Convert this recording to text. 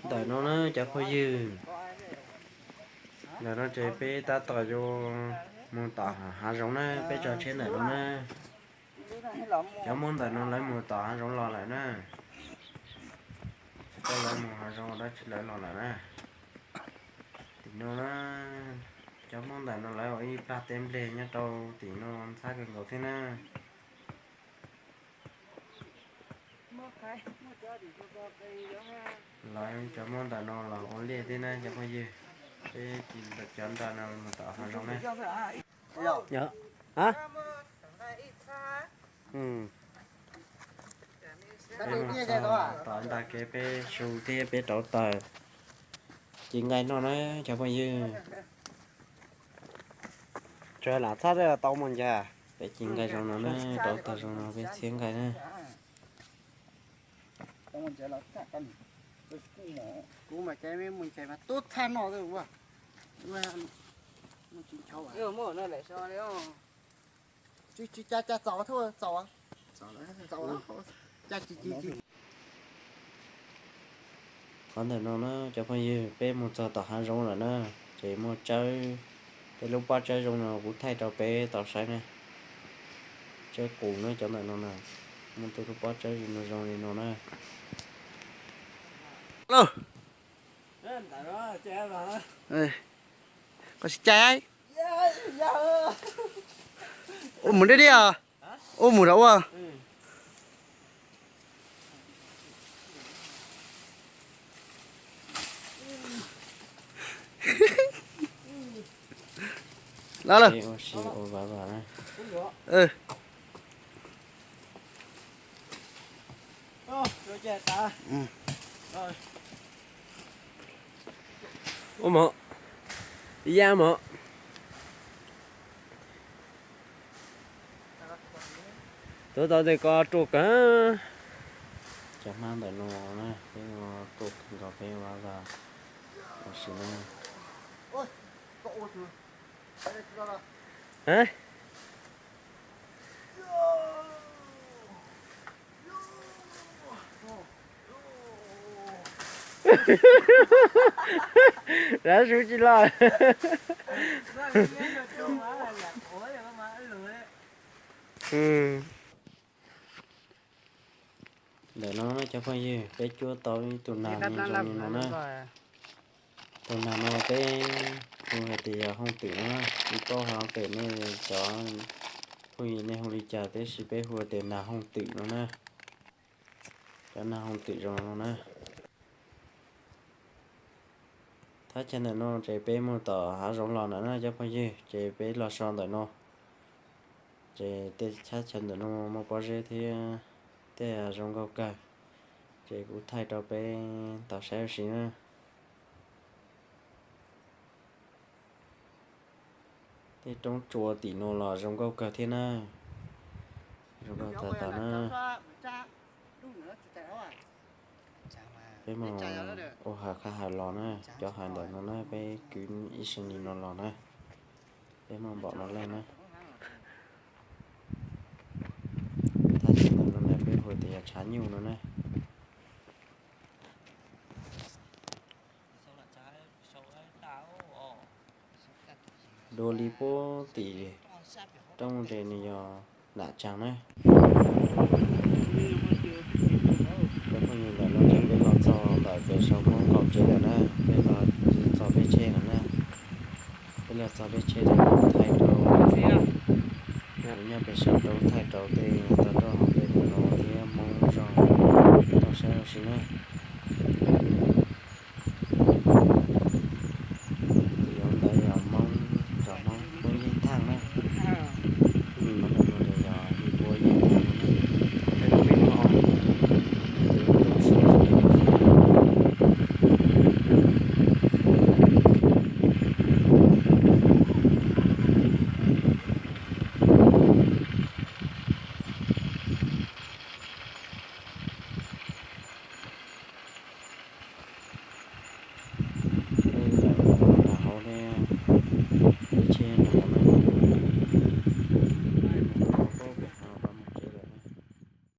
Ntawm no na cov phooj ywg, ntawm no ces peb tab tom yuav mus tom hav zoov na, peb tso tsheb ntawm no na. Cov Hmoob ntawm no lawv mus tom hav zoov los lawm na. Tsis paub lawv mus hav zoov dab tsi lawv los lawm na. Tim no na, cov Hmoob ntawm no lawv ua ib plag teb nplej nyob rau tim no ntxhab kawg nkaus thiab na. Lawv cov Hmoob ntawm no los ua liaj thiab na cov phooj ywg. Peb cov nram no mus tom hav zoov na. Peb mus txog tom ntag kev peb su thiab peb rauv taws ci nqaij noj na cov phooj ywg. Tsuas lam txhob tau mus ncav. Peb ci nqaij zoo no na, rauv taws zoo no peb txhiab nqaij na. Kuv mas caiv mus ncav mas tub txhaj noj ua. Qhov ntawm no na cov phooj ywg, peb mus txog tom hav zoov lawm na, ces muaj tsawb, tej lub pob tsawb zoo no kuv thaij rau peb tau saib na. Tsawb qus na cov ntawm no na, muaj tej lub pob tsawb zoo no zoo li no na. Koj tsis cai. Ua mus deb deb os. Ua mus rau ua. Los lawm. Ua mov, ib yam mov. Tuav tau tej ko ruaj kawg. Cov hmab ntawm no na, peb ua ruaj kawg nkaus peb ua vas ua si na. Lawv su tsis los. Ntawm no cov phooj ywg, peb cuab tau ib tug nag zoo li no na. Tus nag no peb hu hais tias yog hooj twm no, tsis paub hauv pem nej cov phooj ywg nej hu li cas, tab sis peb hu tias nag hooj twm no na. Cov nag hooj twm zoo no na. Thaj chaw ntawm no ces peb mus tom hav zoov los ntawm na cov phooj ywg, ces peb los so ntawm no. Ces tej thaj chaw ntawm no muaj pob zeb thiab tej zoo nkauj kawg, ces kuv thaij rau peb tau saib ua si na. Tej roob tsua tim no los zoo nkauj kawg thiab na. Zoo nkauj tag tag na. Peb mus ua hav qab hav los na, cov hav ntawm no na, peb kwv ib sij li no los na. Peb mus npaum no leej na. Thaj chaw ntawm no na peb hu tias yog tshav nyuj no na. Dua li puag tim roob ntses nws yog nam tsaag na. Cov phooj ywg, ntawm no ces peb los txog ntawm pem saum Hmoob qaum tsev lawm na, peb los txog peb tsheb lawm na. Peb los txog peb tsheb lawm, thaij rau, nyob pem saum roob thaij rau tej tau rau hauv peb ntawm no thiab Hmoob zog tau saib ua si na.